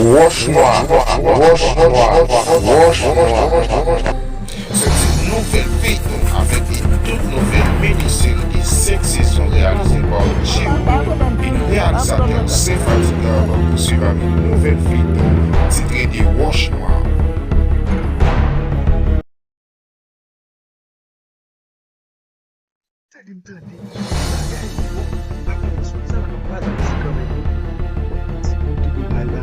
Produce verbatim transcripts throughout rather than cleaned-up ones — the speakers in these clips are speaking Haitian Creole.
Wòch Nwa, Wòch Nwa, Wòch Nwa. Se ti nouvèl feyton avèk tout nouvèl mini seri de senk sezon reyalize pa Jimmy, yon reyalizatè senfatigab pou swiv avèk nouvèl feyton titre de Wòch Nwa. Tande m tande bagay yo. Apre sou sa la, m pa t ap di kanmenm yo. Ti moun ki pou bay la.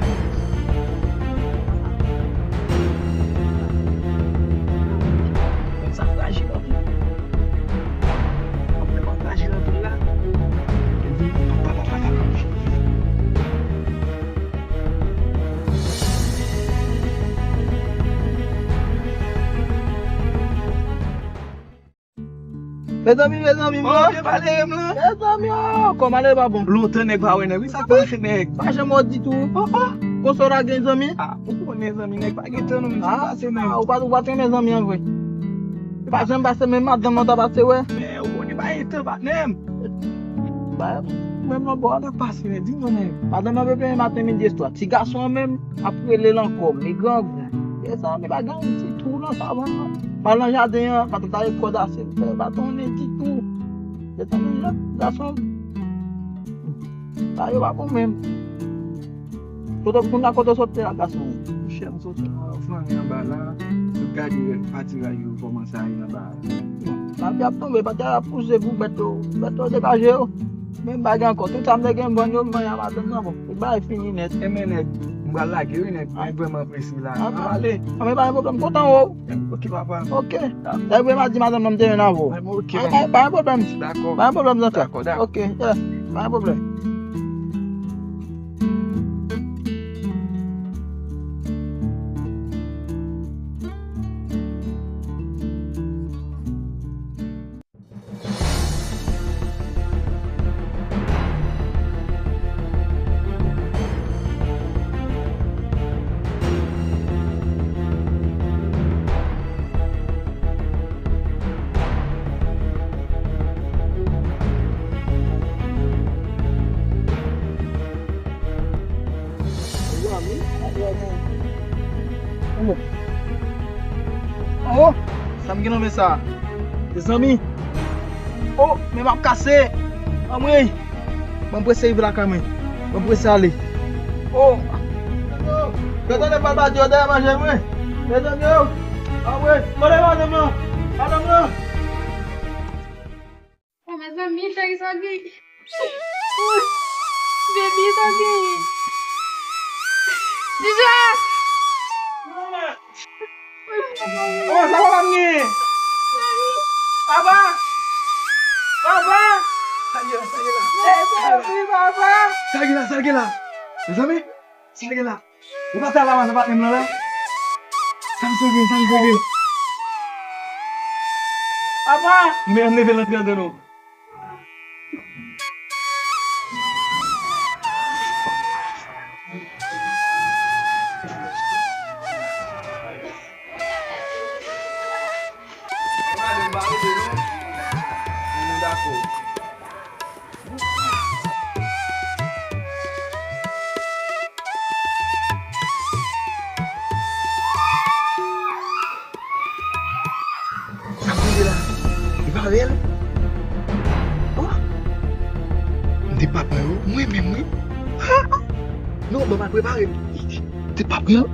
Sa frajil anpil. Apre m frajil anpil la. Epi, papa, papa, papa. Mezanmi, mezanmi, mwen. Oh, byen pale m lan. Mezanmi, oh, kòman ale pa bon? Lontan nèg pa wè nèg. Wi, sa k pase nèg? Pa janm wè w ditou. Oh, oh. Konsa w ta gen zanmi? Ah, ou konnen zanmi nèg pa gen tan non, men sa k pase nèg. Ah, ou pa, ou pa t renmen zanmi an vre. Pa janm pase menm madanm nan ta pase wè. Men ou konnen pa gen tan patnè m. Ba, menm nan bò a ta pase nèg, di m non nèg. Madanm nan pe penyen maten, midi, e swa. Ti gason an menm ap rele l ankò, men grangou. Mezanmi, pa gen yon ti twou nan savann nan. M al nan jaden an, patanta gen kòd ase, m fè baton nen ditou. Mezanmi, gason. Sa yo pa bon menm. Kote, kounye a kote w sot la, gason? Monchè, m soti nan fanmi anba la, m gade pati ray yo kòmanse ale anba a. Lapli ap tonbe, pati a ap pouse pou bèt yo, bèt yo degaje yo. Men bagay ankò, tout sa m te gen vann yo, m vann a madanm nan, bon, tout bagay fini nèt. Enben nèg, m pral lage wi nèg, mwen vrèman prese la. Ann ale. Ann, men pa gen pwoblèm, kontan wè w. Ok, papa. Ok. Lè vre m a di madanm nan m te jwenn avè w. Ok. Pa, pa, pa gen pwoblèm. Dakò. Pa gen pwoblèm, zanmi. Dakò, dakò. Ok, yeah. Pa gen pwoblèm. Oh, sa m gen nan men sa? Mezanmi. Oh, men m ap kase. Anmwey. Ban m prese rive lakay mwen. Ban m prese ale. Oh. Mezanmi, pa pati yo dèyè manje mwen. Mezanmi, oh. Anmwey. Kote madanm nan? Madanm nan. Oh, mezanmi, cheri, sa gen. Baby, sa gen. Dija! Oh, sa papa m gen? Papa! Papa! Sa gen la, sa gen la. Baby, papa! Sa gen la, sa gen la. Mezanmi, sa gen la. Ou pa ta la, mwen, patnè m nan la. Sa m sove, sa m sove. Papa! Men ann leve l antre andan non. Ann ale, m pa rete non. Ann dakò. Sa m tande la, e pa rèl? Oh! M te papa yo, mwen menm wi. Non, ban m al prepare m. M te papa yo.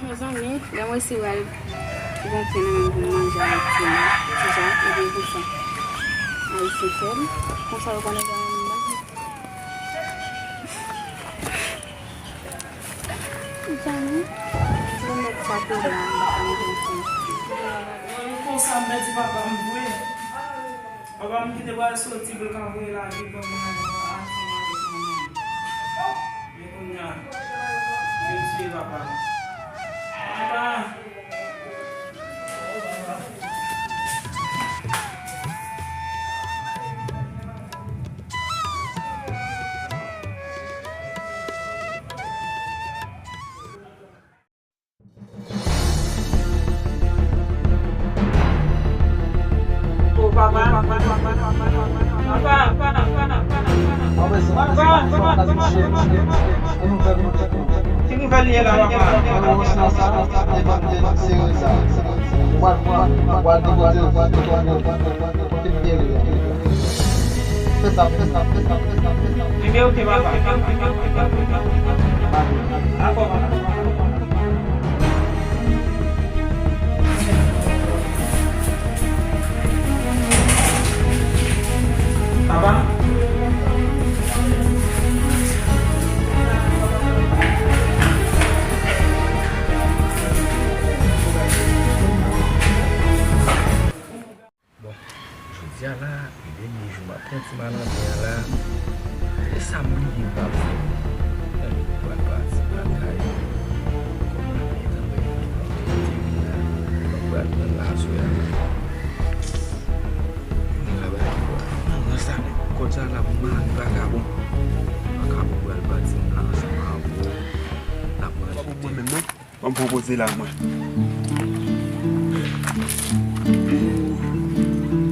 Mezanmi, lè mwen resi pral gonfle nan menm pou m manje avèk ti moun, ti ja, ebyen konsa. Ayisyen fè l, konsa yo konnen manje. Mezanmi, se nèg sa te la, m pa konn konsa. Konsa m pèdi papa m vre. Papa m ki te pral soti pou l ka voye lavi ban mwen ansanm avèk manman m. Men kounye a, yo tiye papa m. Papa! Ki nouvèl li ye la, papa? Fè sa, fè sa, fè sa, fè sa, fè sa. Ebyen, oke, papa. Dakò, papa. Papa? Bon, jodi a la, e dènye jou m ap pran ti mal an byen an la. E sa m bliye m pa fè. Mwen pral pati lakay. Kòm lavi gentan bay m tout lòt kote la, mwen pral pran l la aswè a. Mwen travay pou a. Nan, nan sa, nèg kòd sa la, mari vakabon. Vakabon pral pati m la ansanm avè w. N ap manje. Mwen menm non. Ban m pwopoze la mwen.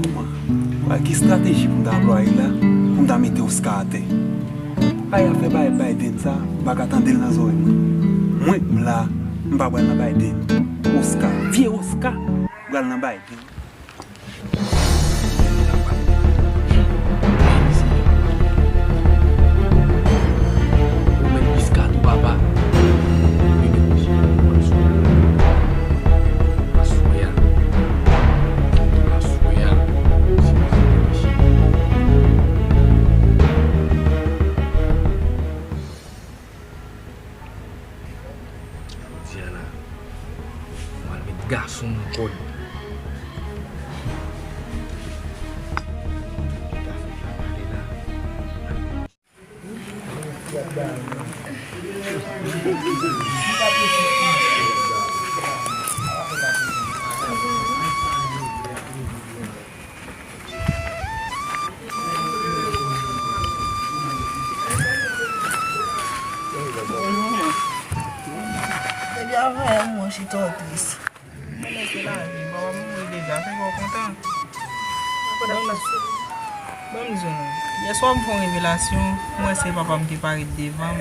Kòman? Wè, ki estrateji pou m ta anplwaye la pou m ta mete Oscar atè? Bay afè bay Biden sa, m pa ka tande l nan zòrèy mwen. Mwen, m la, m pa pral nan Biden. Oscar, vye Oscar, pral nan Biden. Jodi a la, mwen al met gason nan kòd. Ebyen, avè mwen chita w tris. Mwen lese lavi, papa m mouri deja, fè kè w kontan. Ban m, ban m di w non. Yèswa m fè yon revelasyon, m wè se papa m ki parèt devan m.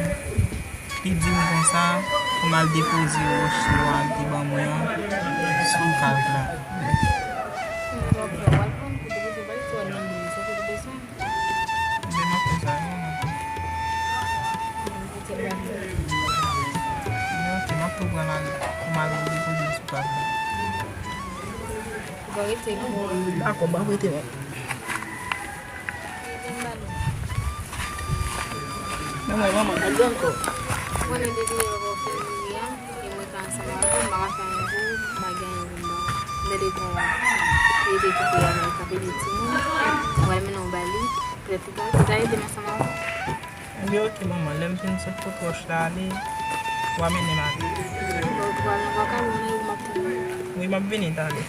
Li di m konsa pou m al depoze wòch nwa l te ban mwen an sou kav la. Ebyen, m ap fè sa, non, non. Ebyen, oke, m ap tou pran l ale pou m al depoze l sou kav la. Dakò, m ap rete menm. Manman, manman, gade ankò. Konnen depi lè yo fè mouri a, e mwen ka ansanm avè w, m pa ka fè anyen pou ou, m pa gen anyen pou m ba w. Mwen te bon, li te kite avè l, k ap ede timoun, mwen mennen w ba li, petèt ou ka, ou ka ede m ansanm avè w. Ebyen, oke, manman, lè m fin sot pot wòch la ale, w a mennen m ale. Bon, ou pral nan vaka, mwen, ou m ap tann ou. Wi, m ap vini talè.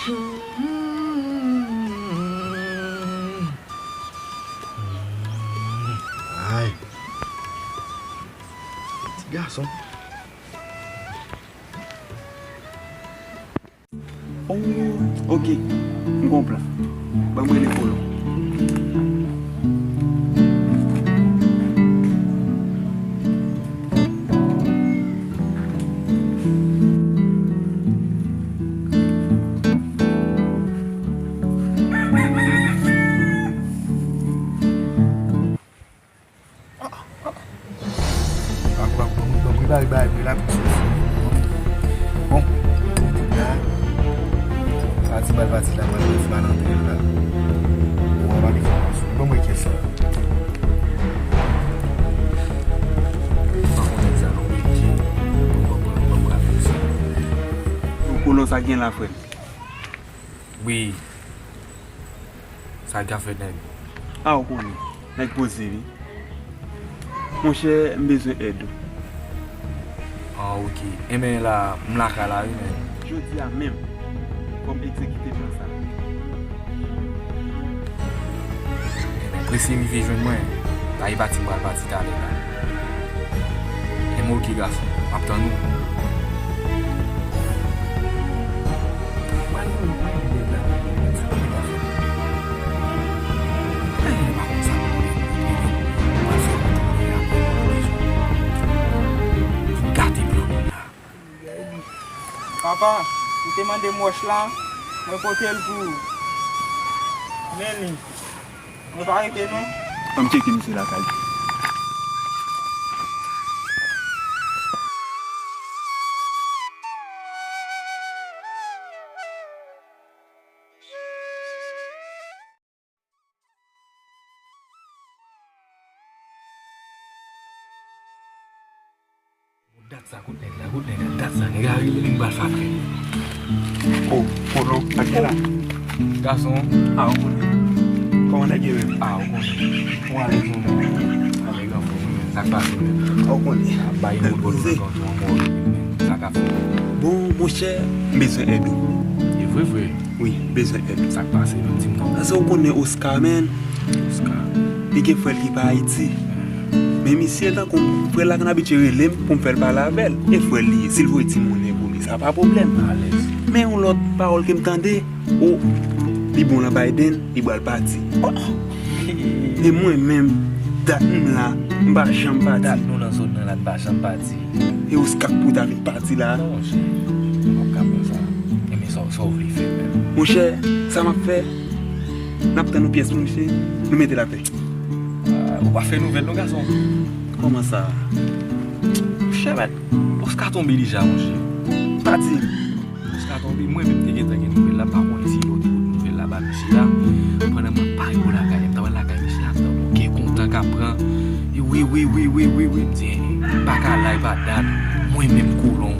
Ay. Ti gason. Oh, ok. M gon plan. Ban m rele Kolon. Pako, pako, ban mwen, ban mwen prepare bagay mwen la pou m soti. Bon, la, pati bal pati la, pral pati bal antre la. Bon, an pa gen fòs. Ban mwen kè sa. Ban mwen sa, non, wi. Ban mwen, ban mwen, ban mwen sa. Kolon, sa gen la, frè m. Wi. Sa k ap fèt, nèg? A, ou konnen. Nèg poze, wi. Monchè, m bezwen èd ou. Ah, ok. Enben, la, m lakay la, wi, men. Jodi a menm, fò m egzekite plan sa. Enben, prese rive jwenn mwen. Bay pati m pral pati talè la. Enben, ok, gason. M ap tann ou. Papa, ou te mande m wòch la, mwen pote l pou ou. Men li. Mwen pa rete non. Ann tcheke misye lakay. Dat sa, kout nèg la, kout nèg la, dat sa, nèg la rive, li pral frape. Oh, Kolon, sa k gen la? Gason. Ah, ou konnen. Kòman nèg ye menm? Ah, ou konnen. Ou alèz ou menm? Alèz anfòm, wi, men sa k pase menm? Ah, ou konnen. Ap bay yon gòl nan kont ou, anmò, wi, men sa k ap fèt. Bon, monchè, m bezwen èd ou. E vre, vre. Wi, bezwen èd. Sa k pase menm, di m non. Paske ou konnen Oscar, men. Oscar. Li gen frè l ki pa Ayiti. Men misye, tankou frè l la konn abitye rele m pou m fè l pale avè l. E frè l li ye. Si l voye ti monnen pou li, sa pa pwoblèm. Alèz. Men yon lòt pawòl ke m tande, o, li bon nan Biden, li pral pati. Oh! E mwen menm, dat m la, m pa janm pati. Dat nou nan zòn nan la, n pa janm pati. E Oscar pou ta vin pati la. Non, monchè. Ou p ap ka fè sa. Enben, sa, sa w vle fè menm? Monchè, sa m ap fè, n ap tann yon pyès pou misye, nou mete l atè. Ah, ou pa fè nouvèl non, gason. Kòman sa? Monchè, mèt, Oscar tonbe deja, monchè. Pa di m. Oscar tonbe, mwen menm te gentan gen nouvèl la, m pa konnen si yo te pot nouvèl la ba misye a. Pandan mwen pare pou lakay, m ta wè lakay misye a, m ta bouke kontan k ap pran. E wi, wi, wi, m di, m pa ka lay pa dat, mwen menm Kolon,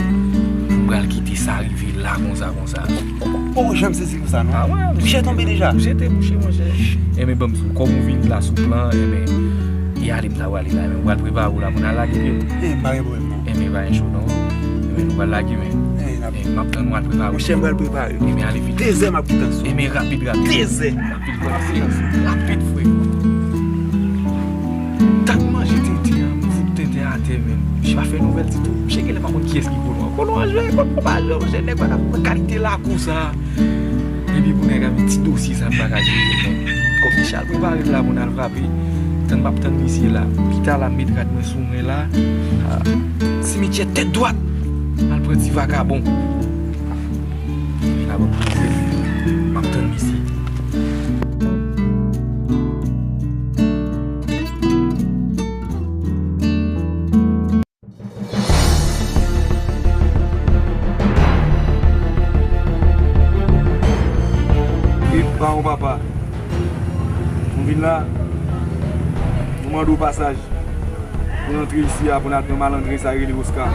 m pral kite sa rive la konsa, konsa. O, o, o, jan m sezi pou sa, non? Ah, wè, misye tonbe deja. Misye te bouche, monchè. Enben, ban m di w, kòm ou vin la sou plan, enben, e ale m ta prale la, enben, ou pral prepare w la pou n al lage pye. E, m pa gen pwoblèm, non. Enben, pa gen cho, non. Enben, nou pral lage, men. E, n ap... E, m ap tann ou al prepare w. Monchè, m pral prepare. Enben, ale vit. Dezè, m ap kite sou. Enben, rapid, rapid. Dezè. Rapid, frè. Rapid, frè. Tann manje tenten an, m fout tenten atè, men. Misye pa fè nouvèl ditou. Misye genlè pa konn kiyès ki Kolon an. Kolon an jwe, Kolon pa jwe, monchè, nèg pa ka pran kalite lakou sa. Epi pou nèg avèk ti dosye sa, m pa ka jere, men. Kòm misye al prepare l la pou n al frape, tann m ap tann misye la. Pita la, m met rad mwen sou mwen la. Ah, simityè tèt dwat. Al pran ti vakabon. Vin la ban m poze. M ap tann misye. Epa, o papa. M vin la. M mande w pasaj. Pou n antre isi a, pou n al pran malandren sa rele Oscar.